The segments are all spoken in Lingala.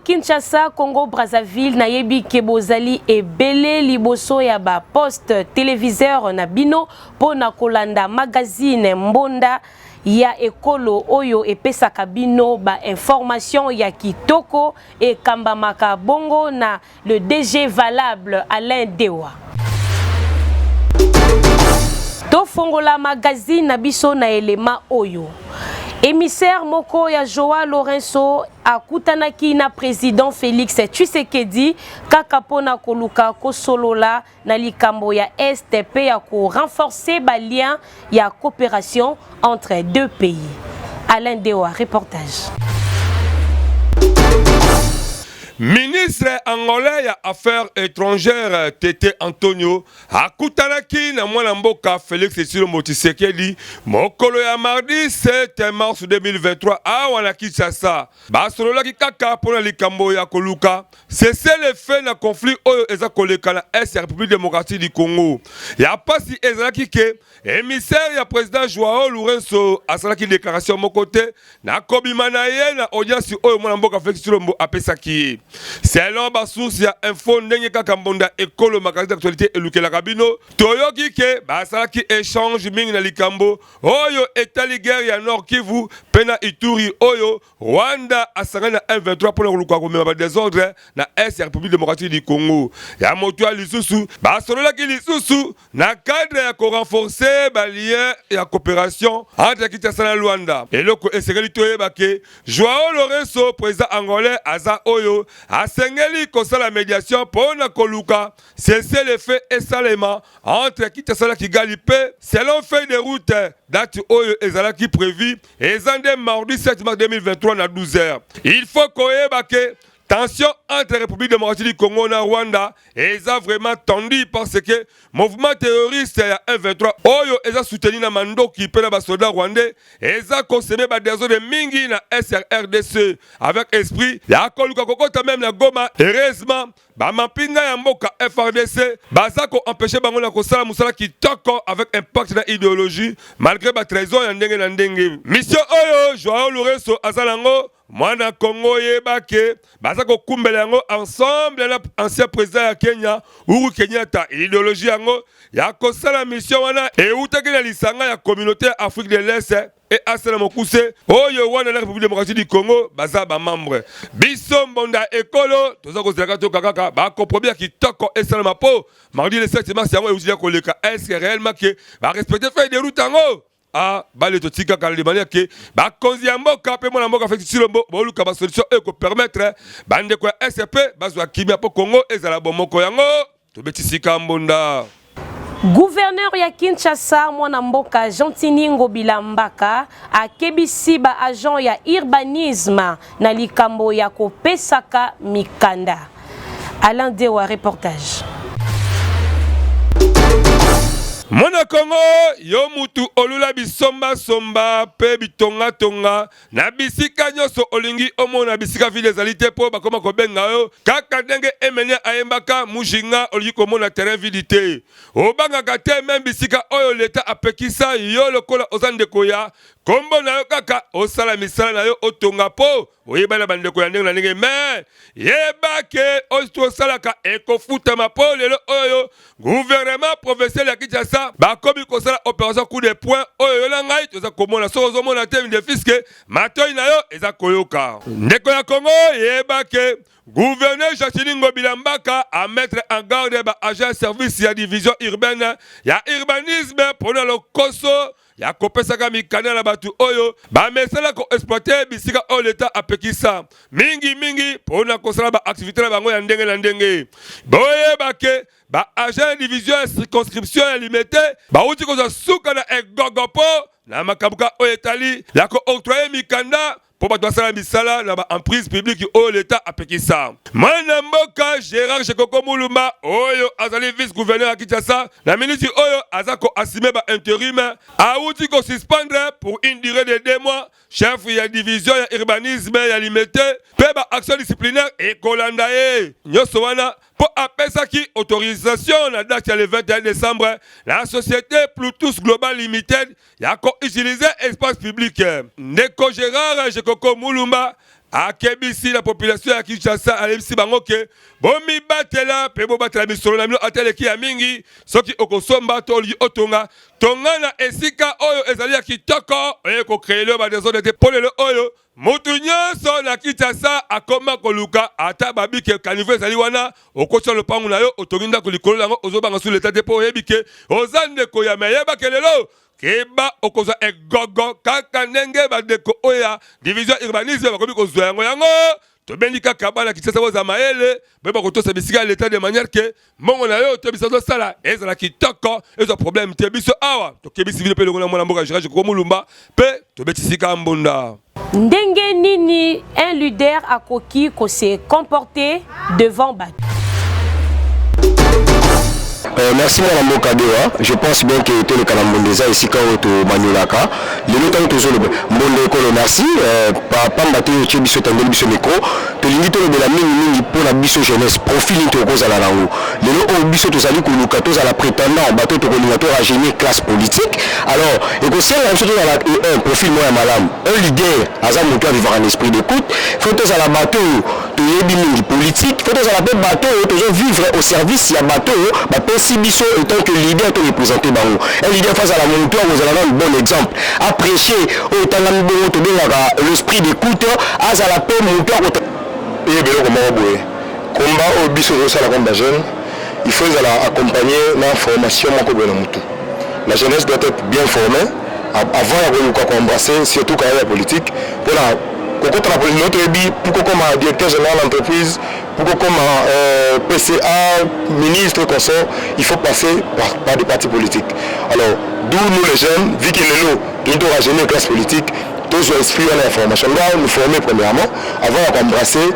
Kinshasa, Congo Brazzaville, nayebi ke bozali ebele liboso ya ba poste televiseur na bino mpo na kolanda magazine Mbonda ya ekolo oyo epesaka bino ba information ya kitoko ekambamaka bongo na Le DG valable Alain Dewa. Tofongola magazine na biso na elema oyo. Émissaire moko ya Joao Lourenço akutanaki na président Félix Tshisekedi kaka pona koluka kosolola na likambo ya Est pe ya ko renforcer ba liens ya coopération entre deux pays. Alain Dewa, reportage. Ministre angolais ya Affaires étrangères Tete Antonio akutanaki na mwana mboka Felix Tshilombo Tshisekedi mokolo ya mardi 7 mars 2023 awa na Kinshasa. Basololaki kaka mpo na likambo ya koluka cessez-le-feu na conflit oyo eza koleka na est ya Republique democratique du Congo. Ya pasi ezalaki ke émissaire ya président Joao Lourenço asalaki déclaration moko te na kobima na ye na audience oyo mwana mboka Felix Tshilombo apesaki ye. Selon ba source ya info ndenge kaka mbonda ekolo magazine d'actualité elukelaka bino, toyoki ke basalaki échange mingi na likambo oyo etali guerre ya Nord Kivu mpe na Ituri oyo Rwanda asangani na M23 mpo na koluka komema ba desordre na est ya Republique democratique du Congo. Ya moto ya lisusu basololaki lisusu na cadre ya ko renforcer ba liens ya cooperation entre Kinshasa na Luanda. Eloko esengeli toyeba ke Joao Lourenço, president angolais, aza oyo asengeli kosala mediation mpo na koluka cessez-le-feu esalema entre Kinshasa na Kigali mpe selon feuille de route date oyo ezalaki prévu eza nde mardi 7 mars 2023 na 12 heures. Il faut koyeba ke tension entre République démocratique du Congo na Rwanda eza vraiment tendue parce que mouvement terroriste ya M23 oyo eza soutenu na mandoki mpe na ba soldats rwandais eza koseme ba desordre mingi na SRDC avec esprit ya koluka kokota meme na Goma. Heureusement Ba mampinga ya mboka FARDC baza ko empecher bango na kosala mosala kitoko avec impact na ideologie malgre ba trahison ya ndenge na ndenge. Mission oyo Joao Lourenço aza nango mwana Congo yeba ke baza kokumbela yango ensemble na ancien president ya Kenya Uhuru Kenyatta. Ideologie yango ya kosala mission wana ewutaki na lisanga ya communaute ya Afrique de l'Est EAC na mokuse oyo wana na Republique democratique du Congo baza ba membre. Biso mbonda ekolo toza kozela kaka toyoka kaka ba compromis ya kitoko esalema po mardi le 7 mars yango euti ya koleka. Est-ce que réellement que ba respecter feuille de route yango? Ah, bale totika kala de manière que bakonzi ya mboka mpe mwana mboka Felix Tshilombo boluka ba solution oyo ekopermettre bandeko ya SP bazwa kimia mpo Congo ezala bomoko yango Tobeti sika mbonda. Gouverneur ya Kinshasa mwana mboka Gentiny Ngobila Mbaka akebisi ba agents ya urbanisme na likambo ya kopesaka mikanda. Alain Dewa reportage. Mwana Congo, yo mutu olula bisomba somba pe bitonga tonga Na bisika nyonso olingi omona bisika vide ezali te mpo bakoma kobenga yo kaka ndenge Emelia ayembaka Mujinga olingi komona terrain vide te obangaka te meme bisika oyo leta apekisa yo lokola oza ndeko ya kombo na yo kaka osala misala na yo otonga mpo oyebani na bandeko ya ndenge na ndenge mais yeba ke oyo osalaka ekofutama mpo lelo oyo Gouvernement provincial ya Kinshasa bakomi kosala operation coup de poing oyo yo na ngai toza komona. Soki ozomona te ndefiske matoi na yo eza koyoka. Ndeko ya Congo yeba ke gouverneur Gentiny Ngobila Mbaka a mettre en garde ba agents ya service ya division urbaine ya urbanisme pona lokoso ya kopesaka mikanda na bato oyo bamesana ko exploiter bisika oyo leta apekisa mingi mingi mpo na kosala ba activite na bango ya ndenge na ndenge. Boyeba ke ba agents ya division ya circonscription ya Limete bawuti kozwa suka na egogo mpo na makambo ka oyo etali ya ko octroyer mikanda mpo bato basala misala na ba emprise publique oyo leta apekisa. Mwana mboka Gerard Jekoko Mulumba oyo azali vice gouverneur ya Kinshasa na miniti oyo aza ko assumer ba interim awuti ko suspendre pour une durée de 2 mois chef ya division ya urbanisme ya Limete mpe ba action disciplinaire ekolanda ye nyonso wana mpo apesaki autorisation na date ya le 21 décembre na société Plutus Global Limited ya ko utiliser espace public. Ndeko Gerard Jekoko Mulumba akebisi la population ya Kinshasa, alebisi bango ke bomibatela mpe bobatela misolo na bino ata eleki ya mingi. Soki okosomba to olingi otonga, tonga na esika oyo ezali ya kitoko, oye kocréer yo badésordre te, mpo lelo oyo mutu nyonso na Kinshasa akoma koluka ata babike caniveau ezali wana. Okotya lopango na yo, otongi ndako likolo yango, ozobanga su leta te mpo oyebi ke oza ndeko ya meyebake. Lelo keba, okozwa egogo kaka ndenge bandeko oyo ya division urbanisme bakomi kozwa yango. Yango tobendi kaka bana Kinshasa, bozala mayele, boyeba kotosa bisika ya leta de manière ke mbongo na yo to biso tozosala ezala kitoko, ezwa problème te. Biso awa tokebisi bino mpe elongo na mwana mboka Gérard Koko Mulumba mpe tobetisika mbunda. Ndenge nini un leader akoki kose comporter devant bato? Merci mwana mboka Dewa. Je pense bien que toleka na mbonda, eza esika oyo tomaniolaka lelo ntango tozoloba mbonda ekolo. Merci pamba te otie biso, etandeli biso micro. Tolingi tolobela mingimingi mpona biso jeunesse, profil nini tokozala nango lelo oyo biso tozali koluka tozala prétendant, bato tokolinga torajeunir classe politique. Alors ekosenga biso tozala un profil moko ya malamu. Un leader aza moto avivaka na esprit d'écoute. Faut tozala bato oyo toyebi mingi politique, faut tozala mpe bato oyo tozovivre au service ya bato oyo bapesi biso en tant que leader to représente bango. Un leader faut azala moto akozala nanu bon exemple, aprêche oyo etangami bongo tobengaka l'esprit d'écoute, azala mpe moto akota. Eyeba eloko moko boye: combat oyo biso tozosala comme bajeune, il faut ezala accompagné na formation moko boye na motu. La jeunesse doit être bien formée avant ya koluka koembrasser surtout carrière politique. Mpona kokota na politique, toyebi pour kokoma directeur général d'entreprise, pour kokoma PCA, ministre, consort, il faut passer par des partis politiques. Alors d'où nous les jeunes, vu que lelo tolingi torajeunir classe politique, tozwa esprit wana ya formation, doit nous former premièrement avant ya koembrasser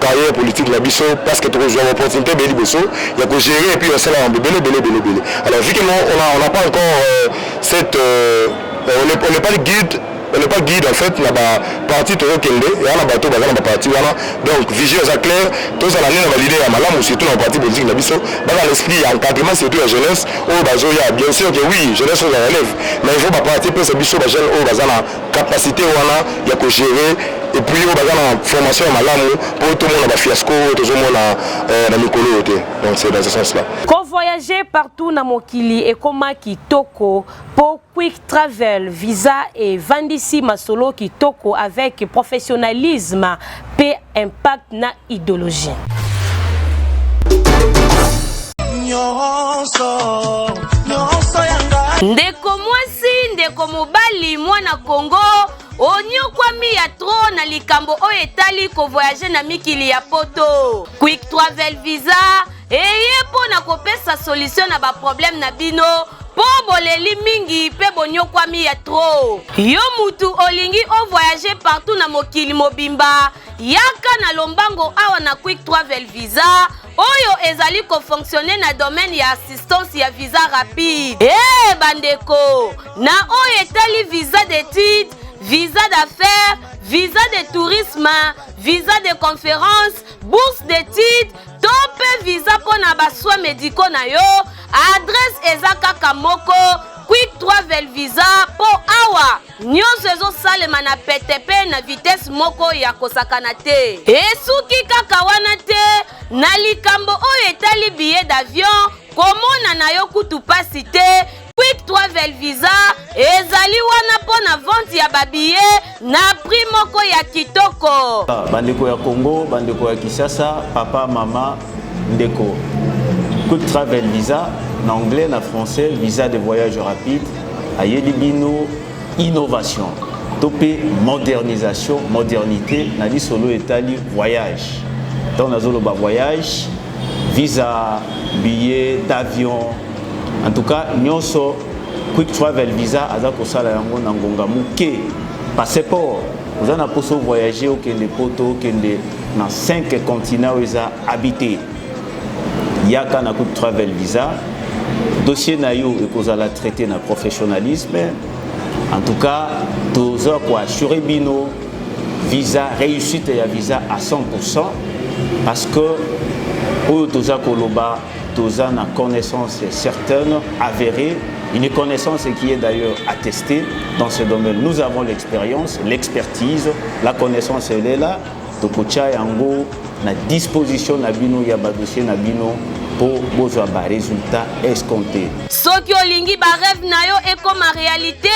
carrière politique na biso, parce que tokozwa opportunité ebele liboso ya kogérer et puis osala yango ebele ebele ebele ebele. Alors vu que nous on n'a pas encore cette on n'est pas guide, on n'est pas guide en fait na baparti tozokende ya na bato baza na baparti wana. Donc vision eza claire: tozala nde na baleader ya malamu, surtout na baparti politique na biso, baza na esprit ya encadrement, surtout ya jeunesse oyo bazoya. Bien sûr que oui, jeunesse oyo relève, mais il faut baparti epesa biso bajeune oyo baza na capacité wana ya kogérer et puis oyo baza na formation ya malamu, mpo tomona bafiasco oyo tozomona na mikolo oyo te. Donc c'est dans ce sens là. Kovoyager partout na mokili ekoma kitoko po Quick Travel Visa evandisi masolo kitoko avec professionnalisme mpe impact na idéologie. Nyonso nyonso yanga. Ndeko mwasi, ndeko mobali, mwana Kongo, onyokwami ya trop na likambo oyo etali kovoyager na mikili ya poto. Quick Travel Visa eye mpo na kopesa solution na baproblème na bino, mpo boleli mingi mpe bonyokwami ya trop. Yo mutu olingi ovoyager partout na mokili mobimba, yaka na lombango awa na Quick Travel Visa oyo ezali kofonctionner na domaine ya assistance ya visa rapide. E bandeko, na oyo etali visa d'étude, visa d'affaires, visa de tourisme, visa de conférence, bourse d'étude to mpe visa mpo na basoins médicaux na yo, adresse eza kaka moko: Quick Travel Visa, mpo awa nyonso ezosalema na pete mpe na vitesse moko ya kosakana te. Esuki kaka wana te, na likambo oyo etali billet d'avion, komona na yo kutu pasi te. Quick Travel Visa ezali wana mpo na vente ya babillet na prix moko ya kitoko. Bandeko ya Congo, bandeko ya Kinshasa, papa, mama, ndeko, Quick Travel Visa, na anglais, na français visa de voyage rapide, ayeli bino innovation to mpe modernisation, modernité na lisolo etali voyage. Ntango nazoloba voyage, visa, billet d'avion, en tout cas nyonso, Quick Travel Visa aza kosala yango na ngonga moke. Passeport, oza na mposa voyager, okende poto, okende na 5 continent oyo eza habité, yaka na Quick Travel Visa. Dossier na yo ekozala traité na professionnalisme. En tout cas toza koassure bino visa, réussite ya visa à 100%, parce que oyo toza koloba, toza na connaissance certaine, avérée. Une connaissance qui est d'ailleurs attestée dans ce domaine. Nous avons l'expérience, l'expertise, la connaissance, elle est là. Tokotia yango na disposition na bino ya ba dossier na bino po bozwa ba résultats escomptés. Soki olingi ba rêve na yo ekoma réalité,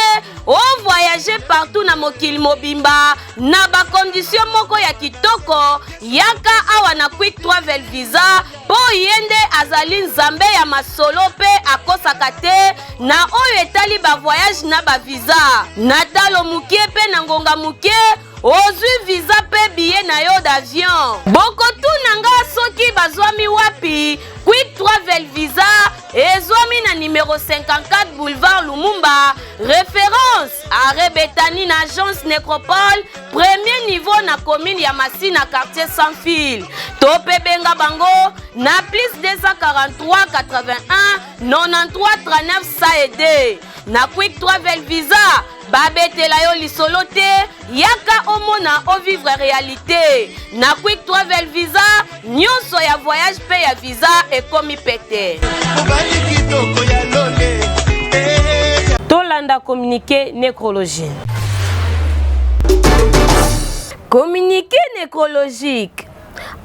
o voyager partout na mokili mobimba na ba conditions moko ya kitoko, yaka awa na Quick Travel Visa mpo ye nde azali nzambe ya masolo mpe akosaka te na oyo etali ba voyage na ba visa. Na talo moke mpe na ngonga moke, ozwi visa mpe billet na yo d'avion. Bokotuna nga soki bazwami wapi? Quick Travel Visa ezwami na numero 54 boulevard Lumumba, référence arrêt Betani na agence Necropole, premier niveau na commune ya Masina, quartier sans fil. To mpe benga bango na plus 243 81 93 39 102. Na Quick Travel Visa babetela yo lisolo te, yaka omona ovivre réalité. Na Quick Travel Visa nyonso ya voyage mpe ya visa ekomi pete. Mobali kitoko ya lole. Tolanda communiqué nécrologie. Communiqué nécrologique.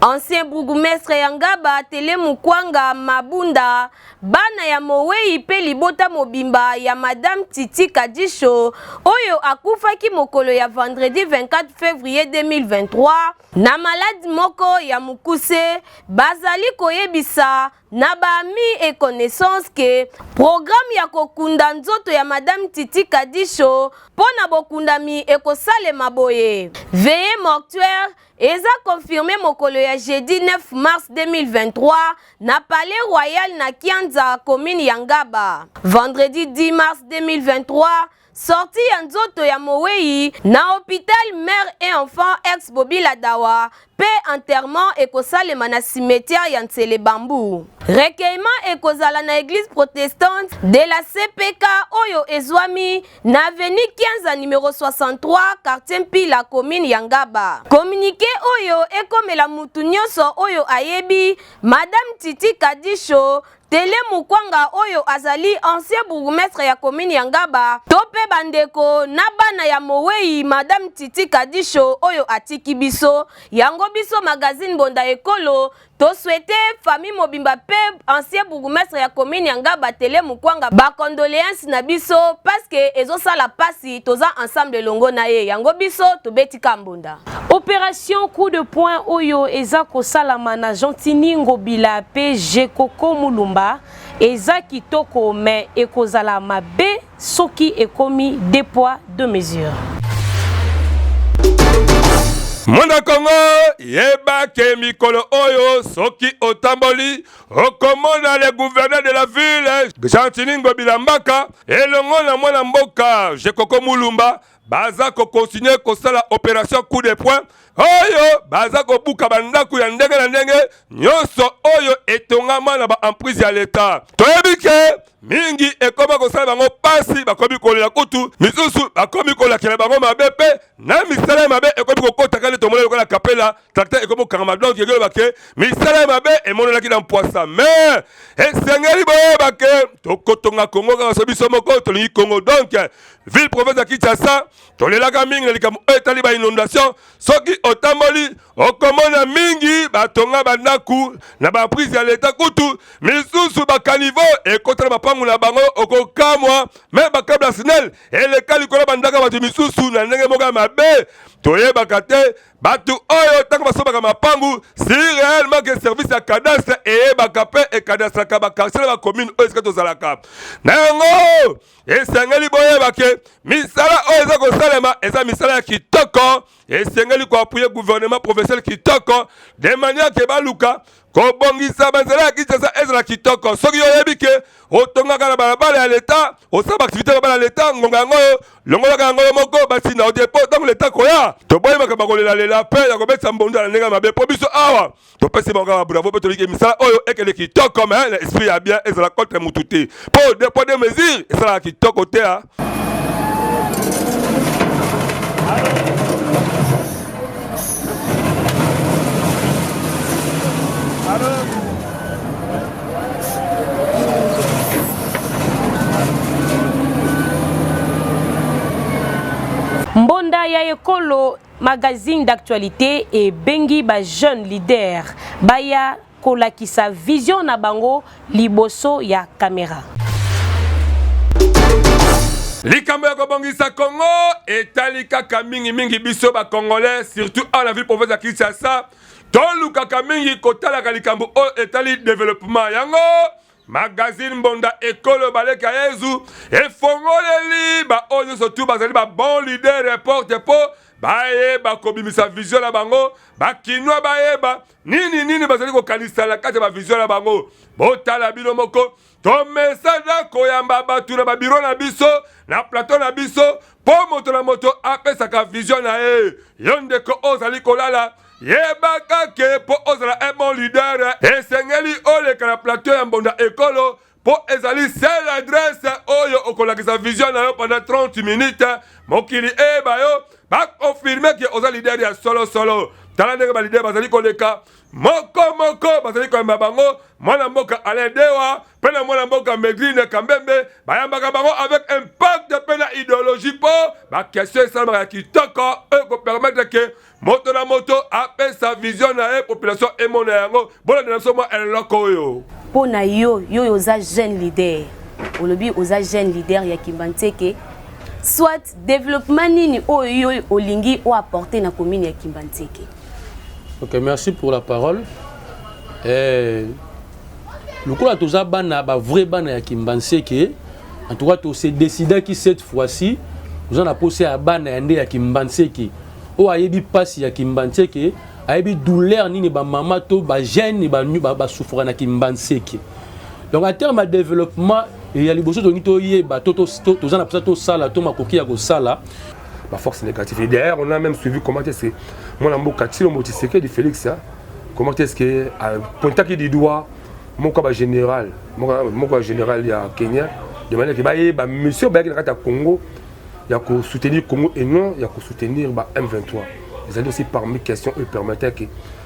Ancien bourgmestre ya Ngaba Tele Mukwanga Mabunda, bana ya mowei mpe libota mobimba ya Madame Titi Kadisho oyo akufaki mokolo ya vendredi 24 février 2023 na maladi moko ya mokuse, bazali koyebisa na ba amis et connaissances ke programme ya kokunda nzoto ya Madame Titi Kadisho mpo na bokundami ekosalema boye: veillée mortuaire eza confirmé mokolo ya jeudi 9 mars 2023 na Palais Royal na Kianza, commune ya Ngaba. Vendredi 10 mars 2023, sortie ya nzoto ya mowei na hôpital Mère et Enfant ex Bobila Dawa mpe enterrement ekosalema na cimetière ya Nsele Bambu. Recueillement ekozala na église protestante de la CPK oyo ezwami na avenue Kianza numéro 63, quartier Mpila, commune ya Ngaba. Communiqué oyo ekomela mutu nyonso oyo ayebi Madame Titi Kadisho Tele Mukwanga oyo azali ancien bourgmestre ya commune ya Ngaba, to mpe bandeko na bana ya mowei Madame Titi Kadisho oyo atiki biso. Yango biso magazine Mbonda Ekolo tosouhaite famille mobimba mpe ancien bourgmestre ya commune ya Ngaba Tele Mukwanga bacondoléance na biso, parce que ezosala pasi, toza ensemble elongo na ye. Yango biso tobetika mbonda. Opération coup de poing oyo eza kosalama na Gentiny Ngobila mpe Jekoko Mulumba eza kitoko, mais ekozala mabe soki ekomi deux poids deux mesures. Mwana Kongo, yeba ke mikolo oyo soki otamboli okomona le gouverneur de la ville Gentiny Ngobila Mbaka elongo na mwana mboka Jekoko Mulumba baza kocontinuer kosala opération coup de poing oyo baza kobuka bandako ya ndenge na ndenge nyonso oyo etongama na baemprise ya leta. Toyebi ke mingi ekoma kosala bango pasi, bakomi kolela, kutu misusu bakomi kolakela bango mabe, mpe na misala ya mabe ekomi kokota kani. Tomona lokola kapela tracteur ekomi kokangama, donc ekoloba ke misala ya mabe emonanaki na mpwasa. Mais esengeli boyeba ke tokotonga Kongo kaka so biso moko tolingi Kongo. Donc ville province ya Kinshasa tolelaka mingi na likambo oyo etali bainondation. Soki otamboli okomona mingi batonga bandako na baemprise ya leta, kutu misusu bacaniveau ekota na mapangu na bango, okokamwa. Mais bacâble ya SNEL eleka likolo bandako ya bato misusu na ndenge moko ya mabe. Toyebaka te bato oyo ntango basombaka mapangu, si réellement ke service ya cadastre eyebaka mpe ekadastraka baquartier na bacommune oyo esika tozalaka na yango. Esengeli boyeba ke misala oyo eza kosalema eza misala ya kitoko. Esengeli koappuyer gouvernement provincial kitoko, de manière ke baluka kobongisa banzela ya Kinshasa ezala kitoko. Soki oyebi ke otongaka na balabala ya leta, osala baactivité balabala ya leta, ngonga yango oyo longolaka yango yo moko, batinda yo te, mpo ntango leta koya toboyi makambo kolelalela mpe ya kobetisa mbonda na ndenge ya mabe. Mpo biso awa topesi bango kaka bravo, mpe tolingi misala oyo ekende kitoko, mais na esprit ya bien, ezala contre mutu te, mpo deux poids deux mesures esalaka kitoko te. ya ekolo magazine d'actualité ebengi ba jeune leader baya kolakisa vision na bango liboso ya kamera. Likambo ya kobongisa Congo etali kaka mingimingi biso ba Congolais, surtout awa na ville province ya Kinshasa. Tolukaka mingi kotalaka likambo oyo etali developpement. Yango magazine Mbonda Ekolo Baleka Yezu efongoleli baoyo nyonso tu bazali ba bon leader porte mpo bayeba kobimisa vision na bango, bakinois bayeba nini nini bazali kokanisa na kati ya bavision na bango. Botala bino moko, tomesana koyamba bato na babiro na biso, na plateau na biso, mpo moto na moto apesaka vision na ye. Yo ndeko ozali kolala, yebaka ke mpo ozala un bon leader, esengeli oleka na plateau ya Mbonda Ekolo, mpo ezali seule adresse oyo okolakisa vision na yo pendant 30 minutes, mokili eyeba yo, bakonfirme ke oza leader ya solosolo. Tala ndenge balider bazali koleka moko moko, bazali koyamba bango. Mwana mboka Alain Dewa mpe na mwana mboka Megrine Kambembe bayambaka bango avec impact mpe na idéologie, mpo baquestion esalamaka ya kitoko oyo ekopermettre ke moto na moto apesa vision na ye, population emona yango. Bolandela biso mwa eloko oyo. Mpo na yo, yo oza jeune leader, olobi oza jeune leader ya Kimbanseke, soit développement nini oyo yo olingi oapporter na commune ya Kimbanseke? Ok, merci pour la parole. Lokola toza bana, bavrai bana ya Kimbanseke, en tout cas tose décidaki cette fois-ci, toza na posa ya bana ya nde ya Kimbanseke oyo ayebi mpasi ya Kimbanseke, ayebi douleur nini bamama to bajeune basouffra na Kimbanseke. Donc en terme ya développement, ya liboso tolingi toyeba, toza na mposa tosala to makoki ya kosala. Baforce négative. Et d'ailleurs, on a même suivi comment est-ce que mwana mboka Tshilombo Tshisekedi Félix, hein, comment est-ce que pointaki du doigt moko ya bagénéral, moko ya général ya Kenya, de manière ke bayeba mission bayaki na kati ya Congo ya kosoutenir Congo et non ya kosoutenir ba M23. Ezali aussi parmi questions oyo permettait que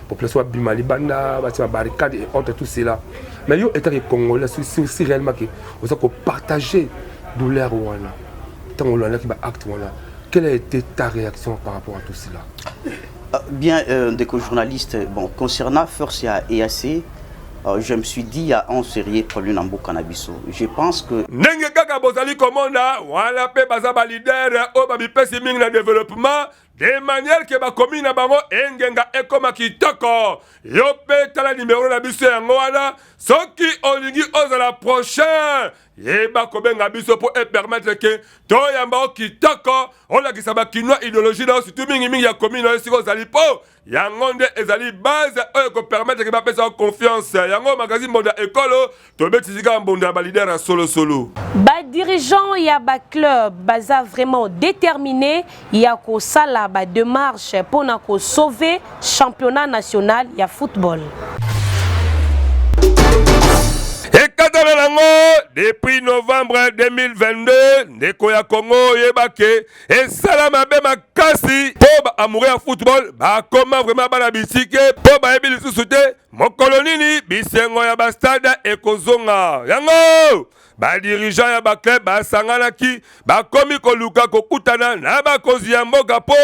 population babima libanda, batia babarricade et autres, tout cela. Mais yo etaki Congolais, si réellement ke oza kopartager douleur wana, ntango olandaki baacte wana, quelle a été ta réaction par rapport à tout cela? Bien, ndeko journaliste, bon, concernant Force ya EAC, je me suis dit, il y a un sérieux problème dans mboka na biso. Je pense que Ndenge kaka bozali komona wana, mpe baza baleader oyo bamipesi mingi na développement, de manière ke bakomi na bango engenga ekoma kitoko. Yo mpe tala nimero na biso yango wana. Soki olingi ozala prochain, yeba kobenga biso mpo epermettre ke toyamba o kitoko, olakisa bakinois idéologie na yo, surtout mingimingi ya commune na yo esika ozali, mpo yango nde ezali base oyo ekopermettre ke bapesa yo confiance. Yango magazine Mbonda Ekolo tobetisi kaka mbonda ya baleader ya solosolo. Badirigeant ya baclub baza vraiment déterminé ya kosala badémarche mpona kosauver championnat national ya football. Ekatana nango depuis novembre 2022. Ndeko ya Kongo, oyeba ke esala mabe makasi mpo baamoureux ya football bakoma vraiment bana bisike, mpo bayebi lisusu te mokolo nini bisengo ya bastade ekozonga. Yango badirigeant ya baclub basanganaki, bakomi koluka kokutana na bakonzi ya mboka mpo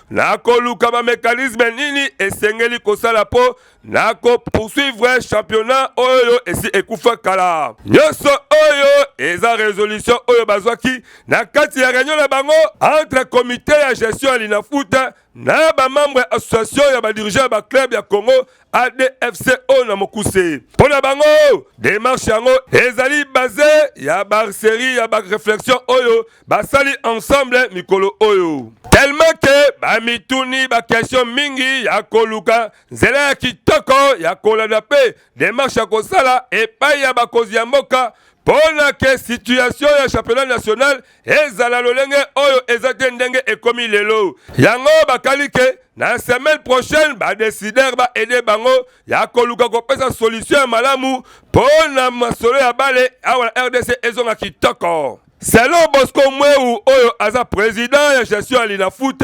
na koluka bamécanisme nini esengeli kosala mpo na kopoursuivre championnat oyo esi ekufa kala. Nyonso oyo eza résolution oyo bazwaki na kati ya réunion na bango entre comité ya gestion ya Linafoot na bamembre ya association ya badirigeant ya baclub ya Congo, ADFC oyo na mokuse. Mpo na bango, démarche yango ezali base ya basérie ya baréflexion oyo basali ensemble mikolo oyo, tellement ke bamituni baquestion mingi ya koluka nzela ya kitoko ya kolanda mpe démarche ya kosala epai ya bakonzi ya mboka mpo na ke situation ya championnat national ezala lolenge oyo eza te ndenge ekomi lelo. Yango bakali ke na semaine prochaine badécider baaider bango ya koluka kopesa solution ya malamu mpo na masolo ya bale awa na RDC ezonga kitoko. Selon Bosco Mweu oyo aza president ya gestion ya Linafoot,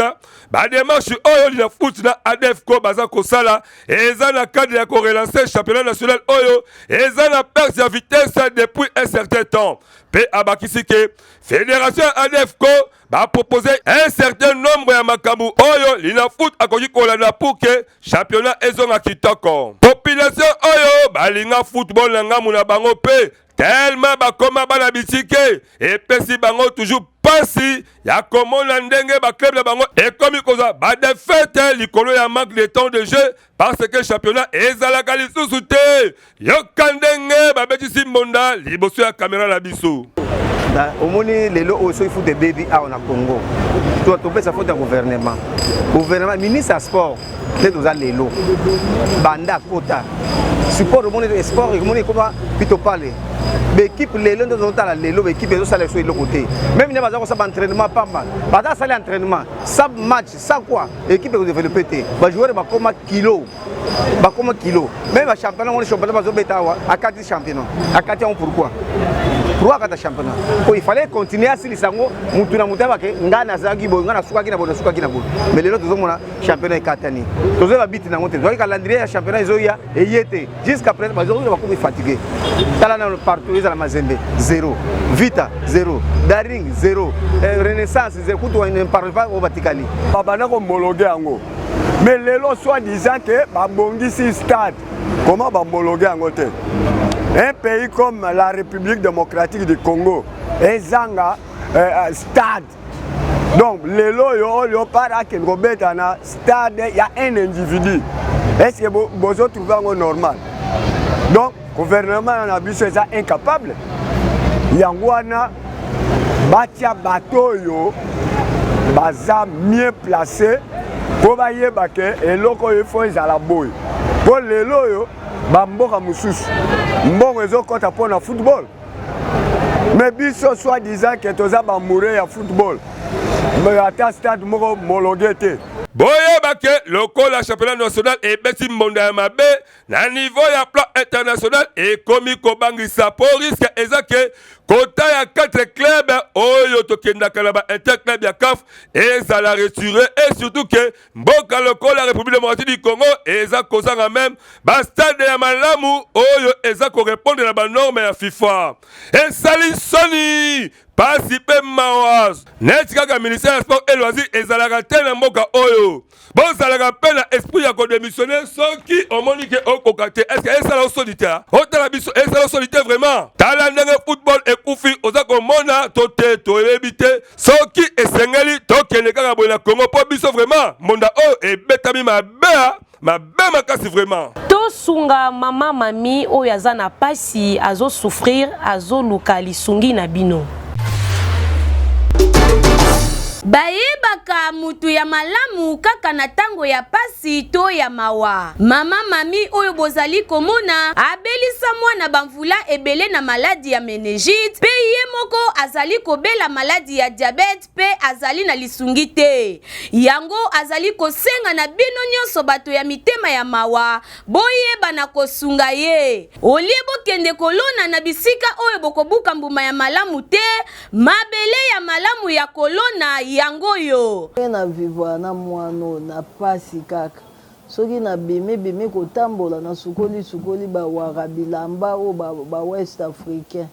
ba demarche oyo Linafoot na ADEFCO baza kosala eza na cadre ya ko relancer championnat national oyo eza na perte ya vitesse depuis un certain temps. Pe abakisi ke fédération ya ADEFCO ba proposer un certain nombre ya makambo oyo Linafoot akoki kolanda pour que championnat ezonga kitoko. Population oyo balinga football na ngambo na bango pe tellement bakoma bana bitike epesi bango toujours pasi ya komona ndenge ba club na bango ekomi kozwa ba défaite likolo ya manque de temps de jeu parce que championnat ezalaka lisusu te. Yoka ndenge babetisi mbonda liboso ya kamera na biso. Omoni lelo oyo soki foot ebebi awa na Congo, topesa faute ya gouvernement. Gouvernement, ministre ya sport nde toza lelo banda akota sport, omoni sport omoni ekoma pitopale baekipe lelo nde tozotala lelo baekipe ezosala biso eloko te, meme nde baza kosala baentraînement pamba, baza asali entraînement sans match sans quoi équipe ekodéveloppe te. Bajoueur bakoma kilo, bakoma kilo, meme bachampionnat ngo, championnat bazobeta awa, akati championnat, akati yango. Pourquoi? Pourquoi akata championnat? Po il fallait continuer, asilisa yango, mutu na mutu ayebake ngai nazalaki boye, ngai nasukaki na boye, nasukaki na boye. Mais lelo tozomona championnat ekatani, tozoyeba biti nango te, tozwaki calendrier ya championnat ezoya eye te. Jusqu'à présent bazoya, bakomi fatigué. Tala nano partout, ezala Mazembe zéro, Vita zéro, Daring zéro, Renaissance zéro, kutu ne parle pas oyo batikali. Babanda kohomologuer yango, mais lelo soit disant ke babongisi stade, comment bahomologuer yango te? Un pays comme la République démocratique du Congo ezanga stade. Donc lelo oyo oyo Léopard akende kobeta na stade ya un individu, est ce que bozotrouve yango normal? Donc gouvernement na biso eza incapable. Yango wana batia bato oyo baza mieux placé mpo bayeba ke eloko oyo ifo ezala boye, mpo lelo oyo bamboka mosusu mbongo ezokɔta mpo na football, mais biso soit disant ke toza baamoureux ya football, mais ata stade moko homologué te. Boyeba ke lokola championnat national ebeti mbonda ya mabe na niveau ya plan international, ekomi kobangisa, po risque eza ke kota ya 4 club oyo tokendaka na ba interclub ya CAF ezala retiré, et surtout ke mboka lokola République démocratique du Congo eza kozanga même bastade ya malamu oyo eza korépondre na banorme ya FIFA. Esali soni, pasi mpe mawa, neti kaka ministère ya Sport et Loisir ezalaka te na mboka oyo. Bozalaka mpe na esprit ya kodémissionner soki omoni ke okoka te. Est-ce esala osoni te? Otala biso, esala osoni te vraiment? Tala ndenge football ekufi, oza komona to te? Toyebi te soki esengeli tokende kaka boye na Congo, mpo biso vraiment mbonda oyo ebetami mabe, mabe makasi vraiment. Tosunga mama Mami oyo aza na pasi, azosouffrir, azoluka lisungi na bino. Bayebaka mutu ya malamu kaka na ntango ya pasi to ya mawa. Mama Mami oyo bozali komona abelisa mwana bamvula ebele na maladi ya méningite, mpe ye moko azali kobela maladi ya diabète mpe azali na lisungi te. Yango azali kosenga na bino nyonso bato ya mitema ya mawa, boyeba na kosunga ye. Olie bokende kolona na bisika oyo bokobuka mbuma ya malamu te, mabele ya malamu ya kolona yango oyo. Na vivre na mwana oyo na pasi kaka. Soki nabimi bimi kotambola, nasukoli sukoli bawara bilamba oyo ba West Africain,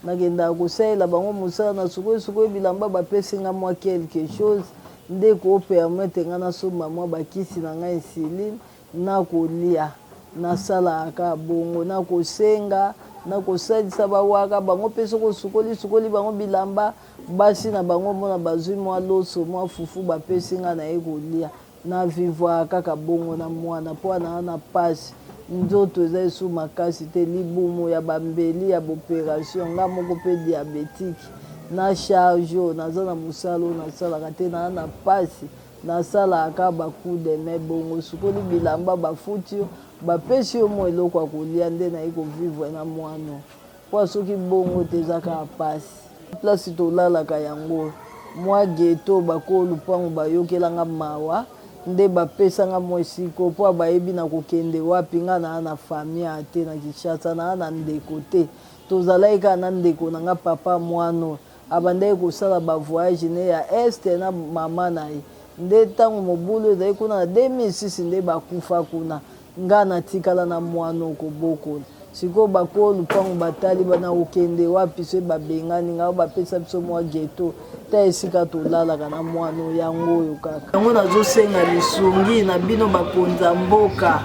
nakendaka kosalela bango mosala, nasukoli sukoli bilamba, bapesi nga mwa quelque chose nde kopermettre nga nasomba mwa bakisi na ngai, insuline, nakolia. Nasalaka kaka bongo, nakosenga, nakosalisa bawaka bango. Mpe soki osukoli sukoli bango bilamba, basi na bango mona bazwi mwa loso, mwa fufu, bapesi nga na ye kolia. Na vivre kaka bongo na mwana, mpo ana na pasi, nzoto eza esu makasi te, libumu ya bambeli ya baopération, nga moko mpe diabétique na charge oyo naza na mosala oyo nasalaka te. Naa na pasi, nasalaka kaka bacoup de main bongo, sukoli bilamba, bafuti yo, bapesi yo mwa eloko ya kolia, nde nayi kovivre na mwana. Mpo soki bongo te, eza kaka pasi. Place tolalaka yango mwa ghetto, bakolo lupango bayokelanga mawa nde bapesanga mwa esika, mpo bayebi na kokende wapi. Nga naa na famille te na Kinshasa, naa na ndeko te, tozalaki kaka na ndeko na nga papa mwana. Abandaki kosala ba voyage ne ya Est na mama na ye. Nde tango mobulu ezali kuna na 2006 nde bakufa kuna. Nga natikala na muana oyo kobokola. Sikoyo bakolo lupangu batali ba nakokende wapi soki babengani nga bapesa biso mua ghetto ta esika tolalaka na muana oyo yango oyo kaka. Yango nazosenga lisungi na bino bakonzi ya mboka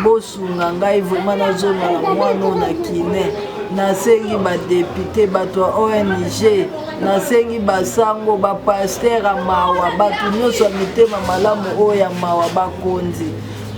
bosunga ngai vraiment nazonga na mwana oyo na kine nasengi badepute bato ya ong nasengi basango bapaster ya mawa bato nyonso ya mitema malamu oyo ya mawa bakonzi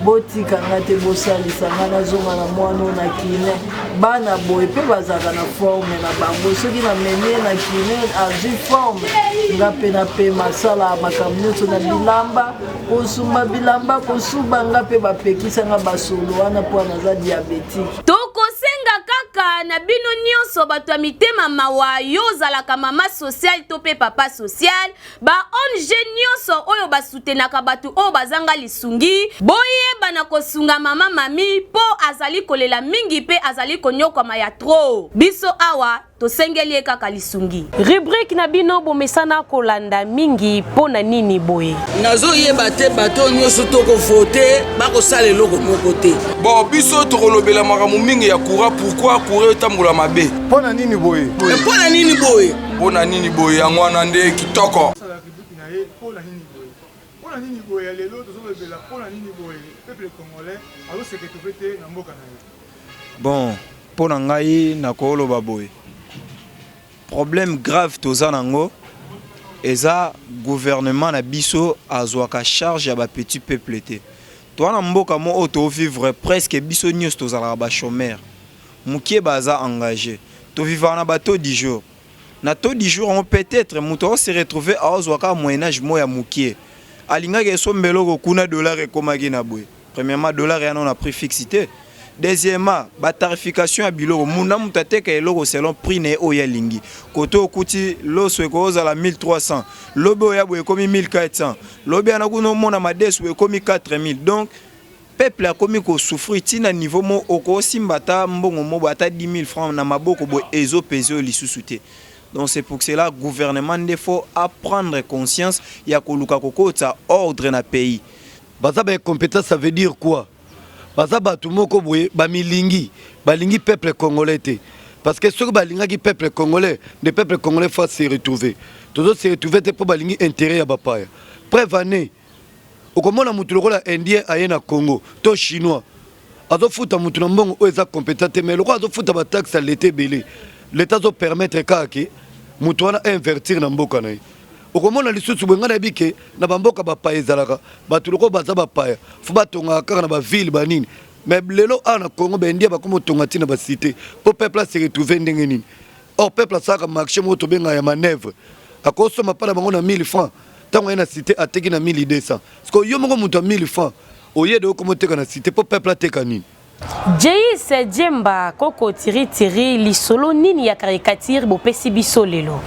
botika nga te bosalisa nga nazonga na mwana oyo na kine bana boye mpe bazalaka na forme na bango soki namemi ye na kine azwi forme nga mpe napema asalaka makambo nyonso na bilamba kosumba bilamba kosuba nga mpe bapekisa nga basolo wana mpo naza diabetike Tokosenga kaka na bino nionso bato ya mitema mawa, yo ozalaka mama sociale to pe papa social, ba ong nionso oyo ba soutenaka bato oyo bazanga lisungi, boyeba na kosunga mama Mamie po azali kolela mingi pe azali koniokwama ya trop. Biso awa Tosengeli ye kaka lisungi. Rubrique na bino bomesana kolanda mingi mpo na nini boye? Nazoyeba te bato oyo nyonso tokovote bakosala eloko moko te. Bon, biso tokolobela makambo mingi ya courant, pourquoi courant etambola mabe? Mpo na nini boye? Mpo na nini boye? Mpo na nini boye? Yango wana nde kitoko. Mpo na nini boye ya lelo tozolobela mpo na nini boye peuple congolais azo se retrouver te na mboka na ye. Bon, mpo na ngai nakoloba boye, problème grave toza nango eza gouvernement na biso azwaka charge ya ba petit peuple te. Toza na mboka moko oyo to vivre presque biso nionso tozalaka ba chomeurs, mukie baza engage, to vivaka na ba taux du jour. Na taux du jour yango peut etre mutu ako se retrouver aozwa kaka moyen age moko ya mukie, alingaki esomba eloko kuna dollar ekomaki na boye. Premièrement dollar eya nano na prix fixe te. Deuxièmement ba tarification ya biloko mutu na mutu ateka eloko selon prix na ye oyo ye alingi. Kote okuti loso ekoki kozala 1300 lobi oya boye ekomi 1400 lobi wana kuna omona madesu ekomi 4000 donc peuple akomi ko souffrir ti na niveau moko okosimba ata mbongo moko boye ata 10000 francs na maboko boye ezo peser yo lisusu te. Donc c'est pour cela gouvernement nde faut a prendre conscience ya koluka kokotisa ordre na pays. Baza ba incompetent ça veut dire quoi? Baza batu moko boye ba milingi, balingi peuple congolais te. Parce que soki balingaki peuple congolais, nde peuple congolais faut se retrouver. Tozo se retrouver te po balingi interet ya bapaya. Preuve en est, okomona mutu lokola indien aye na Congo to chinois azofuta mutu na mbongo oyo eza competent te mais lokola azofuta ba taxe ya l'etat ebele, l'etat azo permettre kaka ke mutu wana a invertir na mboka na ye. Okomona lisusu boye, ngai nayebi ke na ba mboka bapaya ezalaka bato lokola baza bapaya fo batongaka kaka na ba ville ba nini, mais lelo awa na Congo ba indien bakoma otonga ti na ba cite po peuple a se retrouver ndenge nini? Or peuple asalaka marche moko tobengaka ya manoeuvre, akosomba pa na bango na 1000 francs, ntango aye na cite ateki na 1200. Sikoyo yo moko moto ya 1000 francs oye de okoma oteka na cite po peuple ateka nini? Jeis Djemba koko tiri tiri lisolo nini ya caricature bopesi biso lelo?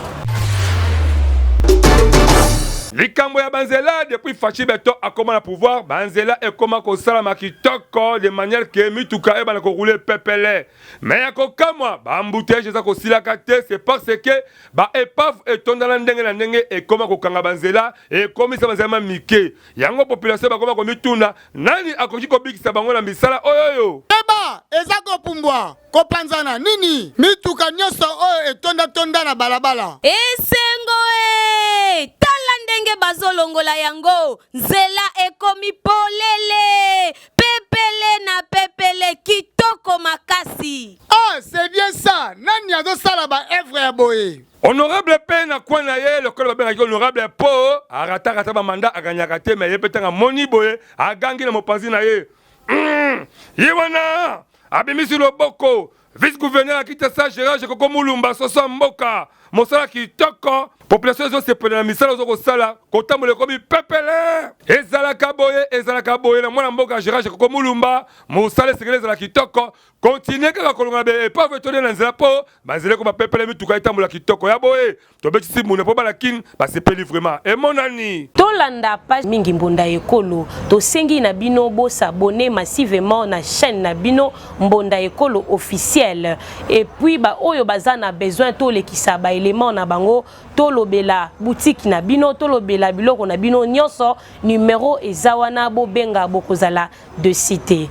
Likambo ya banzela depuis Fatshi Beton akoma na pouvoir banzela ekoma kosalama kitoko de manière que mituka ebanda ko rouler pepele mais ya kokamwa ba embouteillage eza kosilaka te c'est parce que ba epave etondana ndenge na ndenge ekoma kokanga banzela ekomisa banzela ma mike yango population bakoma komituna Nani akoki kobikisa bango na misala oyo oyo? Keba! Eza kopumbwa, kopanzana, nini? Mituka nyonso oyo etonda-tonda na balabala. Esengo ee! Tala ndenge bazolongola yango, nzela ekomi polele, pepele na pepele, kitoko makasi. Ah, c'est bien ça! Nani azosala ba œuvres ya boye? Honorable pe na coin na ye lokola babengaki honorable po arataka ata ba mandat aganyaka te mais ye pe ntango amoni boye agangi na mopanzi na ye mm, ye wana abimisi loboko vice gouverneur ya Kinshasa Gerard Jekoko Mulumba soso ya mboka mosala kitoko. Population ezosepela na misala ozo kosala, kotambola ekomi pepele. Ezalaka boye, ezalaka boye na mwana mboka Gerard Jekoko Mulumba, mosala esengeli ezala kitoko. Continue kaka kolongola ba epave etondi na nzela mpo banzela ekoma pepele, mituka etambola kitoko. Ya boye tobetisi mbunda mpo bana Kin basepeli vraiment, emonani. Tolanda page mingi Mbonda Ekolo. Tosengi na bino bo s'abonner massivement na chaine na bino Mbonda Ekolo officiel. Et puis ba oyo baza na besoin tolekisa ba elements na bango, tolobela boutique na bino, tolobela biloko na bino nyonso, numero eza wana, bobenga bokozala de cite.